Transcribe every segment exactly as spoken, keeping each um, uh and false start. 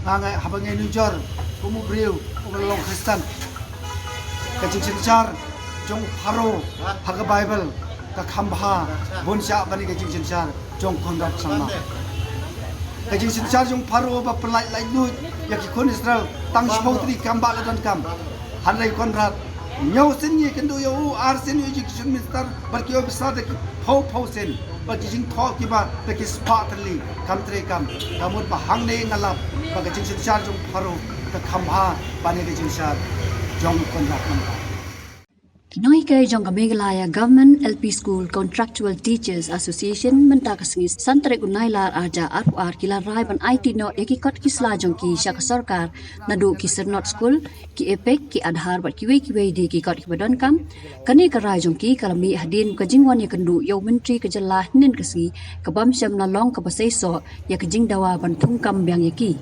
Nga ngai haba ngai nujor kum u briew uba long Khristan. Ka jingsynshar jong u Pharaoh ha ka Baibl ka kham bha bun shah ban ïa ka jingsynshar jong Conrad Sangma. Ka jingsynshar jong u Pharaoh ba pynlait lait lut ïa ki khun Israel tang shiphew tylli ki kam ba la donkam. Hynrei Conrad hynñiew sien ngi kynduh ïa u, ar sien ïa u Education Minister bad ki officer da ki phew phew sien bad ki jingthoh kiba da ki spah tylli kam treikam. Ka mut ba hangne nga lap ba ka jingsynshar jong u Pharaoh ka kham bha ban ïa ka jingsynshar jong u Conrad mynta. Ki nonghikai jong ka Meghalaya Government L P School Contractual Teachers Association mynta ka sngi san tarik u Nailar arhajar arphew ar ki la rai ban aiti noh ïa ki kot ki sla jong ki sha ka sorkar, naduh ki Syrnod School, ki EPIC, ki Aadhaar bad kiwei kiwei de ki kot kiba donkam. Kane ka rai jong ki ka la mih hadien ka jingwan ïakynduh ïa u Myntri ka jylla hynnin ka sngi, ka bym shym la long kaba seisoh ïa ka jingdawa ban thungkam biang ïa ki.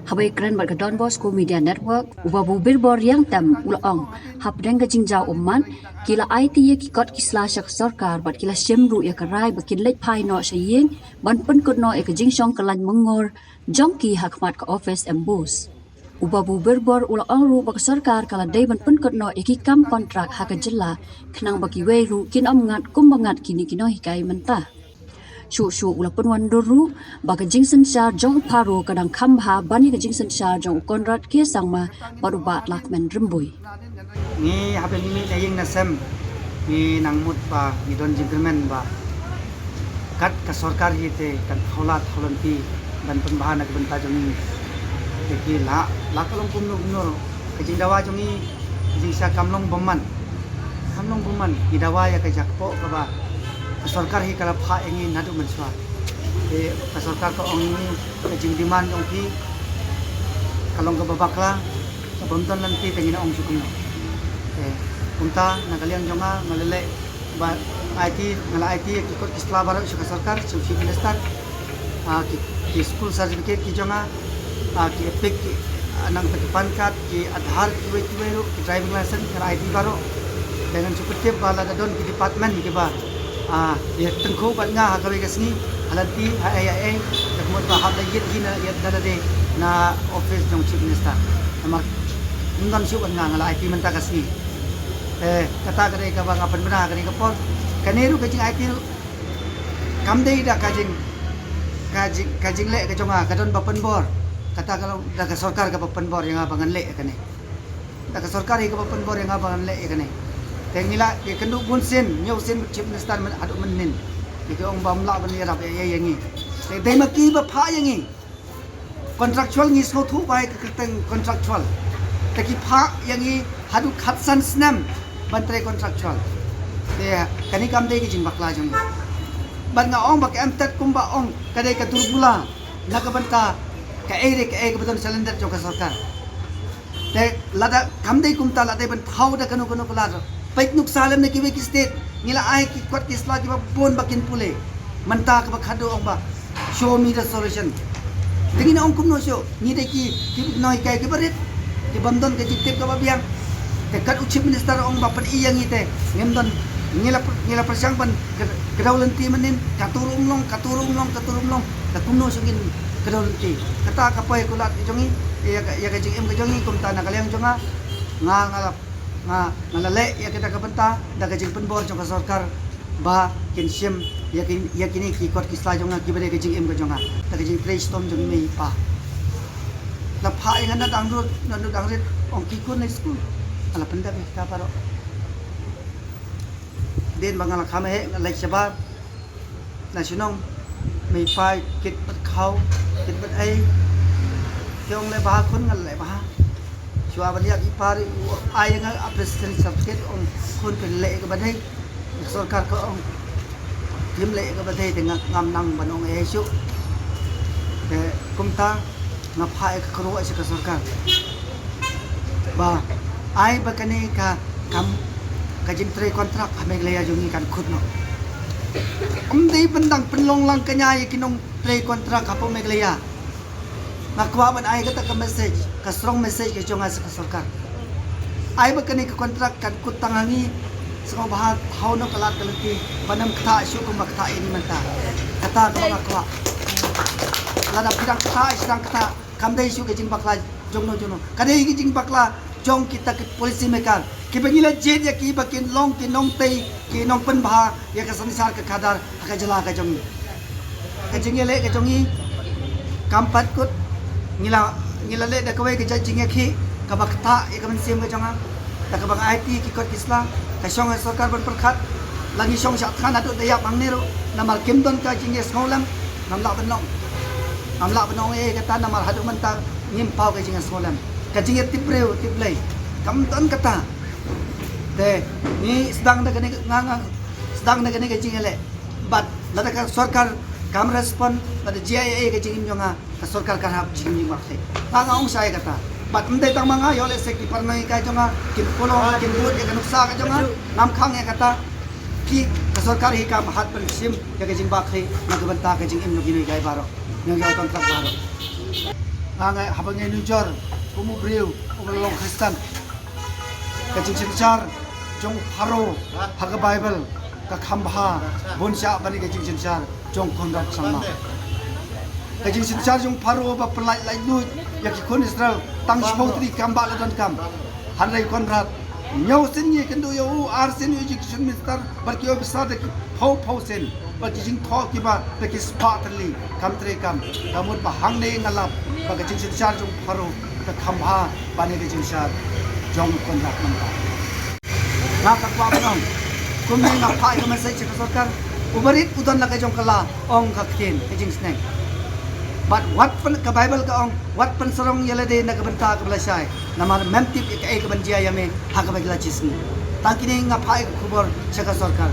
Haba ïakren bad ka Don Bosco Media Network, u Babu Birbor Riangtem u la ong, hapdeng ka jingjaw ummat, ki la aiti ïa ki kot ki sla sha ka sorkar bad ki la shim ruh ïa ka rai ba kin leit phai noh sha ïing ban pynkut noh ïa ka jingshong kyllaiñ myngor jong ki ha khmat ka office MBOSE. U Babu Birbor u la ong ruh ba ka sorkar ka la dei ban pynkut noh ïa ki kam kontrak ha ka jylla, khnang ba kiwei ruh kin ym ngat kumba ngat kine ki nonghikai mynta. Shuh shuh u la pynwandur ruh ba ka jingsynshar jong u Pharaoh ka dang kham bha ban ïa ka jingsynshar jong u Conrad K Sangma bad u Bah Lahkmen Rymbui. Ngi haba ngi mih na ïing na sem ngi nang mut ba ngi don jingkyrmen ba kat ka sorkar hi te kan thaw lad thaw lynti ban pynbha na ka bynta jong ngi. Te ki la, la ka long kumno kumno ruh ka jingdawa jong ngi, ka jingshah kam long bymman. Kam long bymman, ngi dawa ïa ka jakpoh kaba ka sorkar hi ka la phah ïa ngi naduh mynshuwa. Te ka sorkar ka ong ïa ngi ka jingdemand jong phi ka long kaba bakla, ka bym don lynti te ngin ong shuh kumno. Te kumta na ka liang jong nga, nga la leh ba aiti, nga la aiti ïa ki kot ki sla baroh sha ka sorkar, sha u Chief Minister. Ah, ki, ki school certificate ki jong nga, ah, ki EPIC, ki, ah, nangta ki PAN card, ki Aadhaar, kiwei kiwei ruh, ki driving license, nga la aiti baroh. Te ngan shu pyntip ba lada don ki department kiba, ah, ïa tyngkhuh bad nga ha kawei ka sngi, ha lynti, ha ei ha ei, te ka mut ba hap la ïit hi na, ïit da lade na office jong Chief Minister. Namar ym don shuh bad nga, nga la aiti mynta ka sngi. Eh, kata ka dei kaba nga pynbna ha kane ka por. Kane ruh ka jingaiti ruh kam dei da ka jing, ka jing, ka jingleh ka jong nga, ka don ba pynbor. Kata ka long da ka sorkar kaba pynbor ïa nga ba ngan leh ïa kane. Da ka sorkar hi kaba pynbor ïa nga ba ngan leh ïa kane. Te ngi la ïakynduh bun sien, hynñiew sien bad Chief Minister myn, haduh mynnin. Ki ong ba ym lah ban ïarap ïa, ïa, ïa ngi. Te dei ma ki ba phah ïa ngi. Contractual ngi sngewthuh ba ïa ka kyrteng contractual. Te ki phah ïa ngi haduh khatsan snem ban trei contractual. Te kane kam dei ka jingbakla jong ngi. Bad nga ong ba ka M TET kumba ong ka dei ka turbula na ka bynta kaei re kaei kaba don sha lyndet jong ka sorkar. Te lada kam dei kumta, lada dei ban thaw da kano kano ka lad, peit nuksa lem na kiwei ki state, ngi la ai ki kot ki sla kiba bun ba kin pule. Mynta kaba khadduh ong ba show me the solution. Te ngin ong kumno shuh, ngi dei ki, ki nonghikai kiba rit, ki bym don ka jingtip kaba biang. Te kat u Chief Minister ong ba pyni ïa ngi te ngim don, ngi la, ngi la pyrshang ban kdew lynti mynnin, kato ruh ym long, kato ruh ym long, kato ruh ym long. Te kumno shuh ngin kdew lynti? Kata ka poi ka lad ka jong ngi ïa ka, ïa ka jingim ka jong ngi. Kumta na ka liang jong nga, nga, nga la, nga, nga la leh ïa kata ka bynta da ka jingpynbor jong ka sorkar ba kin shim ïa ki, ïa kine ki kot ki sla jong nga kiba dei ka jingim ka jong nga, da ka jingtrei shitom jong i mei i pa. La phah ïa nga na dang dur, na dang rit, ong ki khun leit skul. Nga la pyndep ïa kita baroh. Dien ba nga la kham heh, nga leit shabar na shnong, mei pa kit bad khaw, kit bad ei. Ki ong leh bha khun, nga leh bha. Shuwa ban ïap i pa ruh u ai ïa nga appreciation certificate, ong khun, phin leh ïa kaba dei. Sorkar ka ong phim leh ïa kaba dei, te nga ngam nang ban ong ei shuh. Te kumta nga phah ïa ka kyrwoh sha ka sorkar ba ai ba kane ka kam, ka jingtrei kontrak ha Meghalaya jong ngi kan kut noh. Ym dei ban dang pynlong lang kñia ïa ki nongtrei kontrak hapoh Meghalaya. Nga kwah ban ai kata ka message, ka strong message ka jong nga sha ka sorkar. Ai ba kane ka kontrak kan kut tang ha ngi, sngewbha thaw noh ka lad ka lynti ban ym ktah shuh kumba ktah ïa ngi mynta. Kata kaba nga kwah. Lada phi dang ktah, phi dang ktah. Kam dei shuh ka jingbakla jong no jong no. Ka dei ka jingbakla jong kita ki policy maker. Kiba ngi la jied ïa ki ba kin long ki nongtei, ki nongpynbha ïa ka synshar ka khadar ha ka jylla ka jong ngi. Ka jingïaleh ka jong ngi kam pat kut. Ngi la, ngi la leh da kawei ka jait jingïakhih kaba ktah ïa ka mynsiem ka jong nga. Da kaba nga aiti ki kot ki sla, ka shong ha sorkar ban pyrkhat. La ngi shong shah thngan haduh da ïap hangne ruh, namar kim don ka jingïasngewlem. Ngam lah ban ong, ngam lah ban ong ei ei kata, namar haduh mynta ngim paw ka jingïasngewlem. Ka jingïatip briew tip Blei kam don kata. Te ngi sdang da kane, nga, nga sdang da kane ka jingïaleh. Bad lada ka sorkar kam respond, lada jia ei ei ka jingim jong nga, ka sorkar kan hap jingim jingmut. Nga, nga ong shai kata. Bad ym dei tang ma nga, ïoh lehse ki paralok ka jong nga kin pulong, kin bud ïa ka nuksa ka jong nga. Ngam khang ïa kata. Ki, ka sorkar hi kam hat ban shim ïa ka jingbakla na ka bynta ka jingim jong kino ki gai baroh, jong ki gai kontrak baroh. Nga, nga haba ngi nujor kum u briew uba long Khristan, ka jingsynshar jong u Pharaoh ha ka Baibl ka kham bha bun shah ban ïa ka jingsynshar jong Konrad Sangma. Ka jingsynshar jong u Pharaoh ba pynlait laitluid ïa ki khun Israel tang shiphew tylli ki kam ba la donkam. Hynrei Konrad, hynñiew sien ngi kynduh ïa u, ar sien u education minister, bad ki officer da ki phew phew sien, bad ki jingthoh kiba da ki spah tylli, kam trei kam. Ka mut ba hangne nga lap ba ka jingsynshar jong u Pharaoh ka kham bha ban ïa ka jingsynshar jong u Konrad mynta. Nga ka kwah ban ong, kumne nga phah ïa ka message sha ka sorkar. U barit u don la ka jong ka la, ong ka ktien ka jingsneng. Bad wat pyn, ka Baibl ka ong, wat pynsarong ïa lade na ka bynta kaba lashai, namar mem tip ïa kaei kaban jia ïa me ha kaba la shisngi. Tang kine nga phah ïa ka khubor sha ka sorkar.